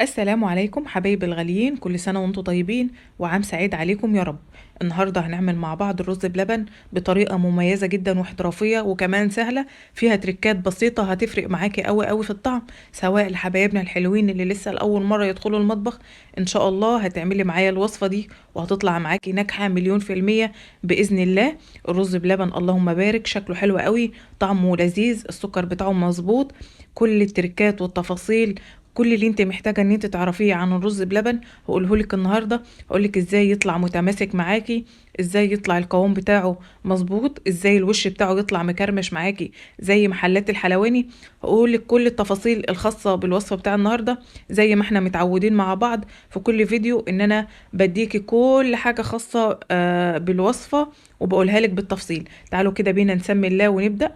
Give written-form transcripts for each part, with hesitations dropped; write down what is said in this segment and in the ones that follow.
السلام عليكم حبايب الغاليين، كل سنة وانتم طيبين وعام سعيد عليكم يا رب. النهاردة هنعمل مع بعض الرز بلبن بطريقة مميزة جدا واحترافية وكمان سهلة، فيها تريكات بسيطة هتفرق معاكي قوي قوي في الطعم، سواء لحبايبنا الحلوين اللي لسه لأول مرة يدخلوا المطبخ. ان شاء الله هتعملي معايا الوصفة دي وهتطلع معاكي ناجحة 1,000,000% بإذن الله. الرز بلبن اللهم بارك، شكله حلو قوي، طعمه لذيذ، السكر بتاعه مظبوط، كل التريكات والتفاصيل، كل اللي انت محتاجه ان انت تعرفيه عن الرز بلبن هقوله لك النهارده. هقول لك ازاي يطلع متماسك معاكي، ازاي يطلع القوام بتاعه مظبوط، ازاي الوش بتاعه يطلع مكرمش معاكي زي محلات الحلواني. هقول لك كل التفاصيل الخاصة بالوصفه بتاع النهارده، زي ما احنا متعودين مع بعض في كل فيديو ان انا بديكي كل حاجة خاصة بالوصفه وبقولها لك بالتفصيل. تعالوا كده بينا نسمي الله ونبدا.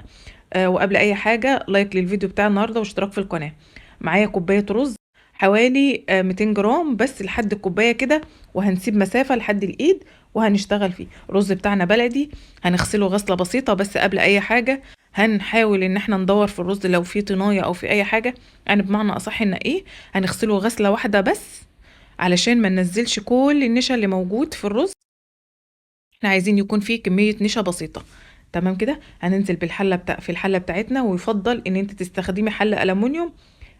وقبل اي حاجة like للفيديو بتاع النهارده واشتراك في القناة. معايا كوباية رز حوالي 200 جرام بس لحد الكوباية كده، وهنسيب مسافة لحد الايد وهنشتغل فيه. الرز بتاعنا بلدي، هنغسله غسله بسيطة بس. قبل اي حاجة هنحاول ان احنا ندور في الرز لو فيه طنايه او في اي حاجة، يعني بمعنى اصح ان ايه، هنغسله غسله واحدة بس علشان ما ننزلش كل النشا اللي موجود في الرز. احنا عايزين يكون فيه كمية نشا بسيطة. تمام كده. هننزل بالحله في الحلة بتاعتنا، ويفضل ان انت تستخدمي حله الومنيوم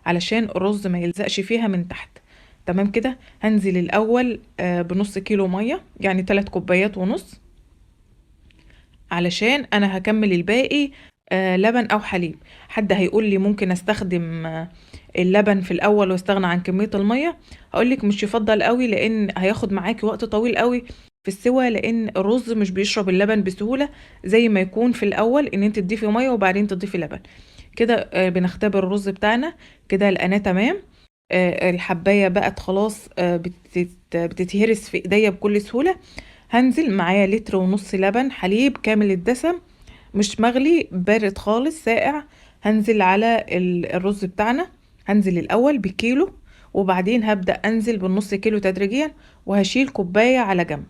علشان الرز ما يلزقش فيها من تحت. تمام كده. هنزل الاول بنص كيلو مية، يعني 3 كوبايات ونص، علشان انا هكمل الباقي لبن او حليب. حد هيقول لي ممكن استخدم اللبن في الاول واستغنى عن كمية المية؟ هقول لك مش يفضل قوي، لان هياخد معاكي وقت طويل قوي في السوى، لان الرز مش بيشرب اللبن بسهولة زي ما يكون في الاول ان انت تضيفي مية وبعدين تضيفي لبن. كده بنختبر الرز بتاعنا كده، لقيناه تمام. الحبايه بقت خلاص، بتتهرس في ايديا بكل سهولة. هنزل معايا لتر ونص لبن حليب كامل الدسم، مش مغلي، بارد خالص ساقع. هنزل على الرز بتاعنا، هنزل الاول بكيلو وبعدين هبدا انزل بالنص كيلو تدريجيا، وهشيل كوباية على جنب.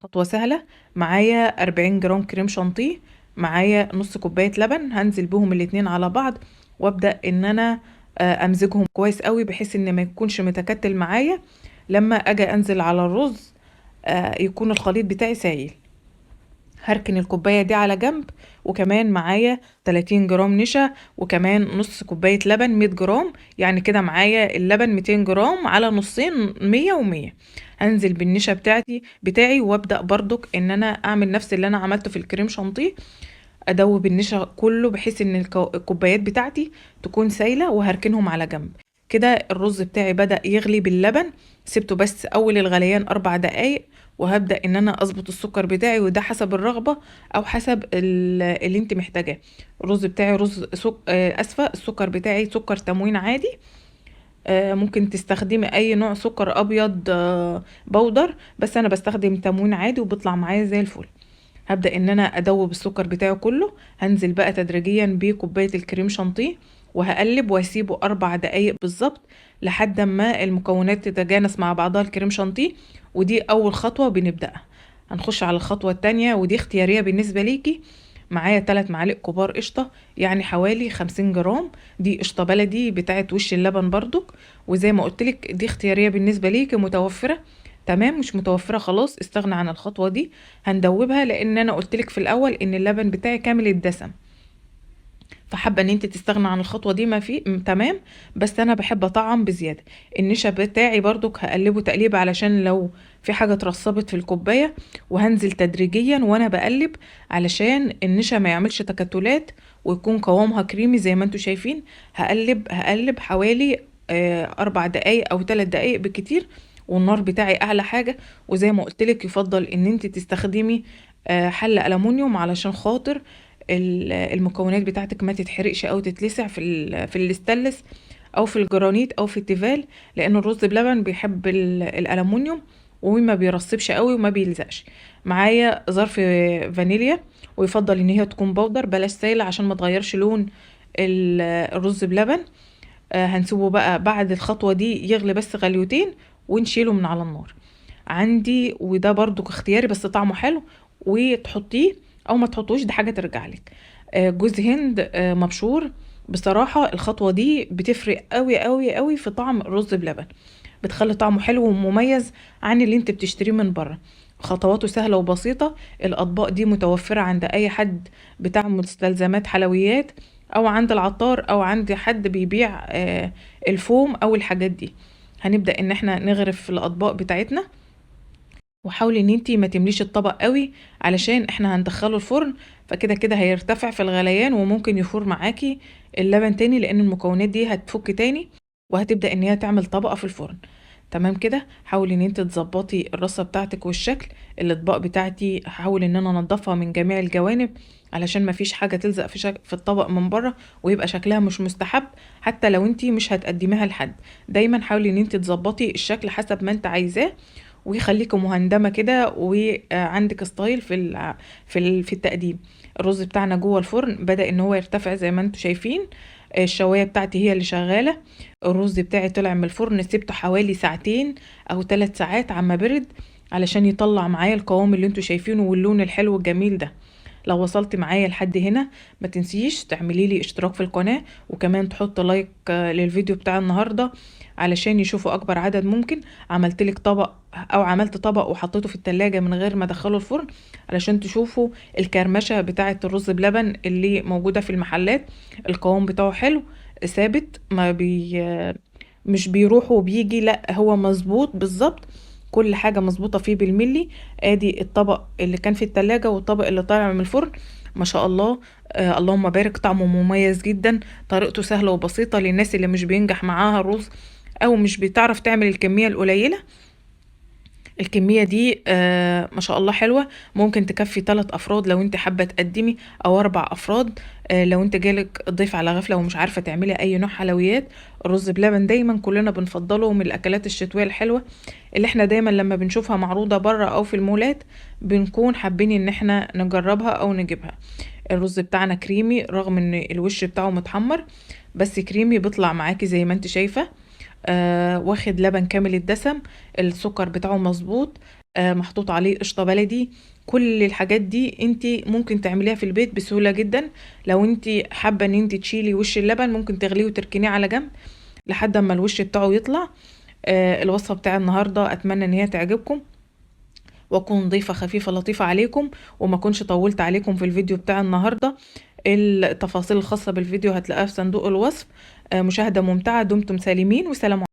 خطوة سهلة. معايا 40 جرام كريم شانتيه، معايا نص كوباية لبن، هنزل بهم الاتنين على بعض وابدا ان انا امزجهم كويس قوي بحيث ان ما يكونش متكتل معايا لما اجي انزل على الرز، يكون الخليط بتاعي سايل. هركن الكوباية دي على جنب. وكمان معايا 30 جرام نشا، وكمان نص كوباية لبن 100 جرام، يعني كده معايا اللبن 200 جرام على نصين، 100 و100. هنزل بالنشا بتاعي وابدا برضك ان انا اعمل نفس اللي انا عملته في الكريم شانتيه، ادوب النشا كله بحيث ان الكوبايات بتاعتي تكون سايله، وهركنهم على جنب. كده الرز بتاعي بدا يغلي باللبن، سبته بس اول الغليان 4 دقايق، وهبدا ان انا اظبط السكر بتاعي، وده حسب الرغبة او حسب اللي انت محتاجاه. الرز بتاعي رز سك-، اسفه، السكر بتاعي سكر تموين عادي، ممكن تستخدمي اي نوع سكر ابيض، بودر، بس انا بستخدم تموين عادي وبيطلع معايا زي الفل. هبدا ان انا ادوب السكر بتاعي كله. هنزل بقى تدريجيا بكوبايه الكريم شانتيه، وهقلب واسيبه 4 دقايق بالظبط لحد ما المكونات تتجانس مع بعضها الكريم شانتيه. ودي اول خطوة بنبداها. هنخش على الخطوة التانية، ودي اختيارية بالنسبة ليكي. معايا 3 معالق كبار قشطه، يعني حوالي 50 جرام، دي قشطه بلدي بتاعت وش اللبن برضك، وزي ما قلتلك دي اختيارية بالنسبة ليكي، متوفرة تمام، مش متوفرة خلاص استغنى عن الخطوة دي. هندوبها لان انا قلتلك في الاول ان اللبن بتاعي كامل الدسم، فحابه ان انت تستغنى عن الخطوة دي ما في تمام، بس انا بحب اطعم بزيادة. النشا بتاعي برضك هقلبه تقليب علشان لو في حاجة اترسبت في الكوباية، وهنزل تدريجيا وانا بقلب علشان النشا ما يعملش تكتلات ويكون قوامها كريمي زي ما انتم شايفين. هقلب حوالي 4 دقايق او 3 دقايق بالكتير، والنار بتاعي اعلى حاجة. وزي ما قلتلك يفضل ان انت تستخدمي حله الومنيوم علشان خاطر المكونات بتاعتك ما تتحرقش او تتلسع في الاستانلس او في الجرانيت او في التيفال، لان الرز بلبن بيحب الالومنيوم وما بيرسبش قوي وما بيلزقش. معايا ظرف فانيليا، ويفضل ان هي تكون بودر بلاش سايله عشان ما تغيرش لون الرز بلبن. هنسيبه بقى بعد الخطوة دي يغلي بس غليتين ونشيله من على النار. عندي وده برضو اختياري بس طعمه حلو، وتحطيه او ما تحطوش، دي حاجة ترجع لك. جوز هند، مبشور بصراحة الخطوة دي بتفرق قوي قوي قوي في طعم الرز بلبن، بتخلي طعمه حلو ومميز عن اللي انت بتشتريه من بره. خطواته سهلة وبسيطة. الأطباق دي متوفرة عند أي حد بتاع مستلزمات حلويات، أو عند العطار، أو عند حد بيبيع الفوم أو الحاجات دي. هنبدأ إن احنا نغرف الأطباق بتاعتنا، وحاولي ان انتي ما تمليش الطبق قوي علشان احنا هندخله الفرن، فكده كده هيرتفع في الغليان وممكن يفور معاكي اللبن تاني، لان المكونات دي هتفك تاني وهتبدأ ان هي تعمل طبقة في الفرن. تمام كده. حاولي ان انت تظبطي الرصة بتاعتك والشكل. الاطباق بتاعتي هحاول ان انا انضفها من جميع الجوانب علشان ما فيش حاجة تلزق في الطبق من بره ويبقى شكلها مش مستحب، حتى لو انت مش هتقدميها لحد. دايما حاولي ان انت تظبطي الشكل حسب ما انت عايزاه، ويخليكي مهندمه كده وعندك style في التقديم. الرز بتاعنا جوه الفرن بدأ ان هو يرتفع زي ما انتم شايفين، الشوايه بتاعتي هي اللي شغالة. الرز بتاعي طلع من الفرن، سبته حوالي ساعتين او 3 ساعات عما برد علشان يطلع معايا القوام اللي انتم شايفينه واللون الحلو الجميل ده. لو وصلت معايا لحد هنا ما تنسيش تعملي لي اشتراك في القناة، وكمان تحط like للفيديو بتاع النهاردة علشان يشوفوا اكبر عدد ممكن. عملت لك طبق او عملت طبق وحطيته في التلاجة من غير ما ادخله الفرن علشان تشوفوا الكرمشة بتاعة الرز بلبن اللي موجودة في المحلات. القوام بتاعه حلو ثابت، ما بي مش بيروح وبيجي، لا هو مظبوط بالظبط، كل حاجة مظبوطة فيه بالملي. ادي الطبق اللي كان في التلاجة والطبق اللي طالع من الفرن، ما شاء الله، اللهم بارك، طعمه مميز جدا، طريقته سهلة وبسيطة للناس اللي مش بينجح معاها الرز او مش بتعرف تعمل الكمية القليلة. الكمية دي ما شاء الله حلوة، ممكن تكفي 3 أفراد لو انت حابة تقدمي، أو 4 أفراد، لو انت جالك ضيف على غفلة ومش عارفة تعملي أي نوع حلويات. الرز بلبن دايما كلنا بنفضله، من الأكلات الشتوية الحلوة اللي احنا دايما لما بنشوفها معروضة برا أو في المولات بنكون حابين ان احنا نجربها أو نجيبها. الرز بتاعنا كريمي رغم ان الوش بتاعه متحمر، بس كريمي بيطلع معاكي زي ما انت شايفة. واخد لبن كامل الدسم، السكر بتاعه مظبوط، محطوط عليه قشطة بلدي. كل الحاجات دي انت ممكن تعمليها في البيت بسهولة جدا. لو انت حابة ان انت تشيلي وش اللبن ممكن تغليه وتركنيه على جنب لحد اما الوش بتاعه يطلع. الوصفة بتاع النهاردة اتمنى ان هي تعجبكم، واكون ضيفة خفيفة لطيفة عليكم، وما اكونش طولت عليكم في الفيديو بتاع النهاردة. التفاصيل الخاصة بالفيديو هتلاقيها في صندوق الوصف. مشاهدة ممتعة، دمتم سالمين وسلام.